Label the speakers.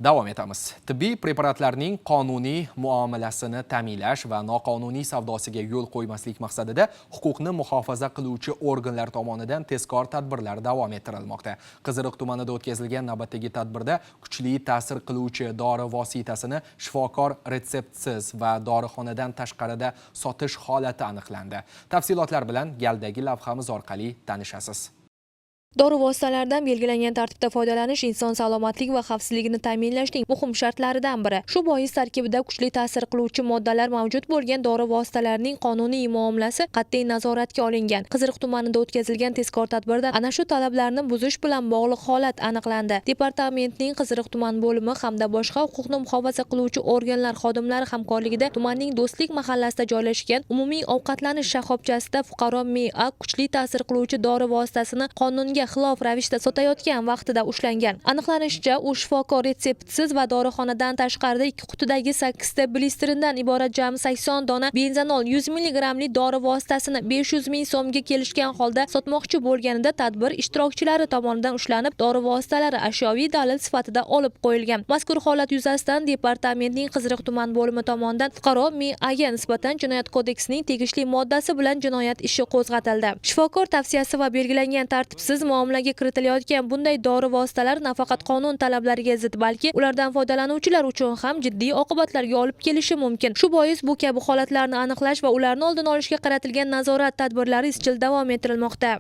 Speaker 1: Davom etamiz. Tibbiy preparatlarning qonuniy muomalasini ta'minlash va noqonuniy savdosiga yo'l qo'ymaslik maqsadida huquqni muhofaza qiluvchi organlar tomonidan tezkor tadbirlar davom ettirilmoqda. Qiziriq tumanida o'tkazilgan navbatdagi tadbirda kuchli ta'sir qiluvchi dori vositasini shifokor retseptsiz va dorixonadan tashqarida sotish holati aniqlandi. Tafsilotlar bilan galdagi lavhamiz orqali tanishasiz.
Speaker 2: Dori vositalaridan belgilangan tartibda foydalanish inson salomatligi va xavfsizligini ta'minlashning muhim shartlaridan biri. Shu bois tarkibida kuchli ta'sir qiluvchi moddalar mavjud bo'lgan dori vositalarining qonuniy muomalasi qat'iy nazoratga olingan. Qiziriq tumanida o'tkazilgan tezkor tadbirda ana shu talablarni buzish bilan bog'liq holat aniqlandi. Departamentning Qiziriq tuman bo'limi hamda boshqa huquqni muhofaza qiluvchi organlar xodimlari hamkorligida tumanning Do'stlik mahallasida joylashgan umumiy ovqatlanish shoxobchasida fuqaro M.A. kuchli ta'sir qiluvchi dori vositasini qonunga xilof ravishda sotayotgan vaqtida ushlangan. Aniqlanishicha, u shifokor retseptisiz va dorixonadan tashqarida ikki qutidagi 8 ta blisteridan iborat jami 80 dona benzanol 100 milligramli dori vositasini 500 ming so'mga kelishgan holda sotmoqchi bo'lganida tadbir ishtirokchilari tomonidan ushlanib, dori vositalari ashyoviy dalil sifatida olib qo'yilgan. Mazkur holat yuzasidan departamentning Qiziriq tuman bo'limi tomonidan fuqaro M.A.ga nisbatan Jinoyat kodeksining tegishli moddasi bilan jinoyat ishi qo'zg'atildi. Shifokor tavsiyasi va belgilangan tartibsiz muomalaga kiritilayotgan bunday dori vositalari nafaqat qonun talablariga zid, balki ulardan foydalanuvchilar uchun ham jiddiy oqibatlarga olib kelishi mumkin. Shu bois bu kabi holatlarni aniqlash va ularni oldini olishga qaratilgan nazorat tadbirlari izchil davom ettirilmoqda.